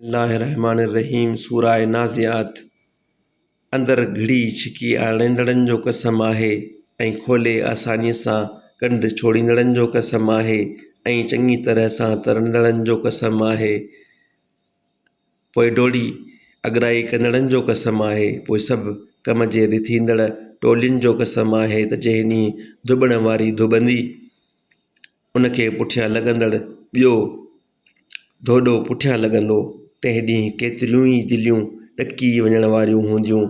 الله الرحمٰن الرحيم سوره نازعات اندر گهڙي ڇڪي آڻيندڙن جو قسم آهي ۽ کولي آسانيء سان ڳنڍ ڇوڙيندڙن جو قسم آهي ۽ چڱي طرح سان ترندڙن جو قسم آهي پوء ڊوڙي اڳرائي ڪندڙن جو قسم آهي پوء سڀ ڪم جي رٿيندڙ ٽولين جو قسم آهي ته جنهن ڏينهن ڌٻڻ واري ڌٻندي ان کي پٺيان لڳندڙ ٻيو ڌوڏو پٺيان لڳندو. تنهن ڏينهن ڪيتريون ئي دليون ڏڪي وڃڻ واريون هونديون.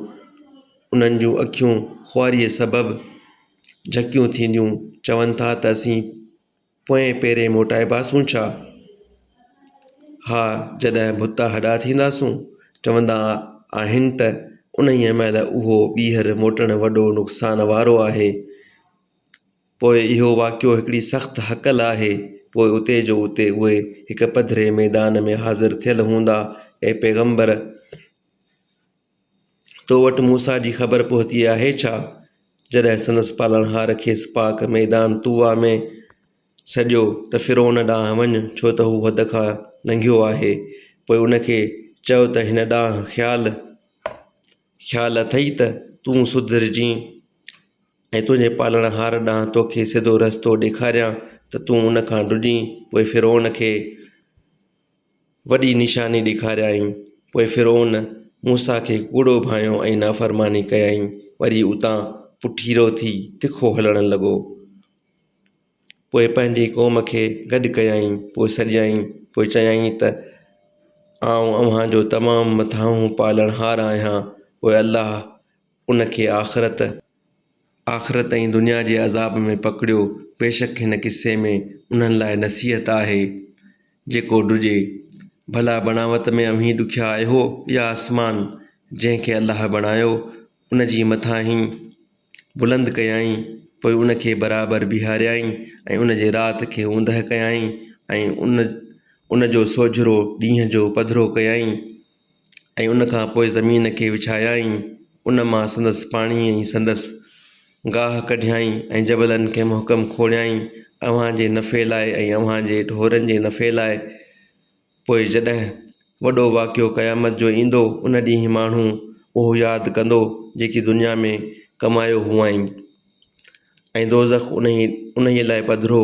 انهن جون اکيون خواريء سبب جهڪيون ٿينديون. چون ٿا ته اسين پوئين پيرين موٽائباسون ڇا؟ ها، جڏهن ڀتا هڏا ٿينداسون. چوندا آهن ته انهيء مهل اهو ٻيهر موٽڻ وڏو نقصان وارو آهي. پوء اهو واقعو هڪڙي سخت هڪل آهي، پوء اتي جو اتي اهي هڪ پڌري ميدان ۾ حاضر ٿيل هوندا. اي پيغمبر! تو وٽ موسيٰ جي خبر پهتي آهي ڇا؟ جڏهن سندس پالڻهار کيس پاڪ ميدان طويٰ ۾ سڏيو ته فرعون ڏانهن وڃ، ڇو ته هو حد کان لنگهيو آهي. پوء ان کي چئو ته هن ڏانهن خيال خيال اٿئي ته تون سڌرجين. ۽ تنهنجي پالڻهار ڏانهن توکي سڌو رستو ڏيکاريان ته تون ان کان ڊڄين. پوء فرعون کي وڏي نشاني ڏيکاريائين. پوء فرعون موسيٰ کي ڪوڙو ڀانيو ۽ نافرماني ڪيائين. وري اتان پٺيرو ٿي تکو هلڻ لڳو. پوء پنهنجي قوم کي گڏ ڪيائين، پوء سڏيائين، پوء چيائين ته آئون اوهان جو تمام مٿانهون پالڻهار آهيان. پوء الله ان کي آخرت، آخرت ۽ دنيا جي عذاب ۾ پڪڙيو، بيشڪ هن قصي ۾ انهن لاء نصيحت آهي، جيڪو ڊڄي. ڀلا بڻاوت ۾ اوهين ڏکيا آهيو يا آسمان، جنهن کي الله بڻايو، ان جي مٿاهين بلند ڪيائين، پوء ان کي برابر بيهاريائين ۽ ان جي رات کي اوندهه ڪيائين ۽ ان ان جو سوجهرو ڏينهن جو پڌرو ڪيائين. ۽ ان کان پوء زمين کي وڇايائين، ان مان سندس پاڻي ۽ سندس گاهه ڪڍيائين ۽ جبلن کي محڪم کوڙيائين، اوهان جي نفعي لاء ۽ اوهان جي ڍورن جي نفعي لاء. پوء جڏهن وڏو واقعو قيامت جو ايندو، ان ڏينهن ماڻهو اهو ياد ڪندو جيڪي دنيا ۾ ڪمايو هئائين ۽ دوزخ انهيء لاء پڌرو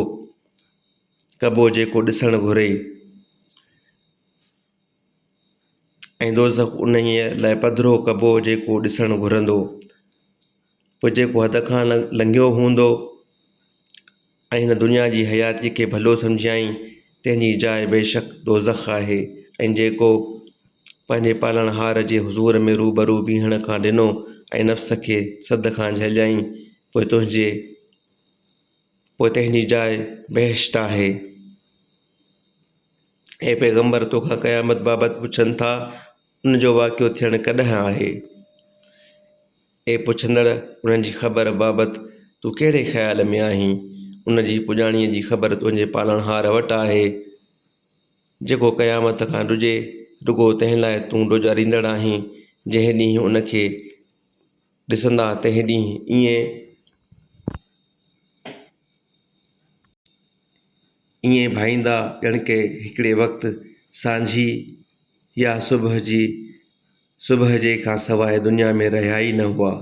ڪبو جيڪو ڏسڻ گهري. ۽ دوزخ انهيء لاء پڌرو ڪبو جيڪو ڏسڻ گهرندو. پوء جيڪو حد کان لنگهيو هوندو ۽ هن دنيا جي حياتيء کي ڀلو سمجهيائين، تنهن جي جاء بيشڪ دوزخ آهي ۽ جيڪو پنهنجي پالڻهار جي حضور ۾ روبرو بيهڻ کان ڊنو ۽ نفس کي سڌ کان جهليائين، پوء تنهنجي پوء تنهن جي جاء بهشت آهي. اي پيغمبر! توکان قيامت بابت پڇن ٿا، ان جو واقعو ٿيڻ ڪڏهن آهي؟ اي پڇندڙ! انهن جي خبر بابت تون ڪهڙي خيال ۾ آهين؟ ان جي پڄاڻيء جي خبر تنهنجي پالڻهار وٽ آهي. جيڪو قيامت کان ڊڄي، رڳو تنهن لاء تون ڊوڄاريندڙ آهين، جنهن ڏينهن ان کي ڏسندا، تنهن ڏينهن ائين. ائين ڀائيندا ڄڻ ڪي هڪڙي وقت سانجهي يا صبح جي صبح جي کان سواء دنيا ۾ رهيا ئي نه هئا.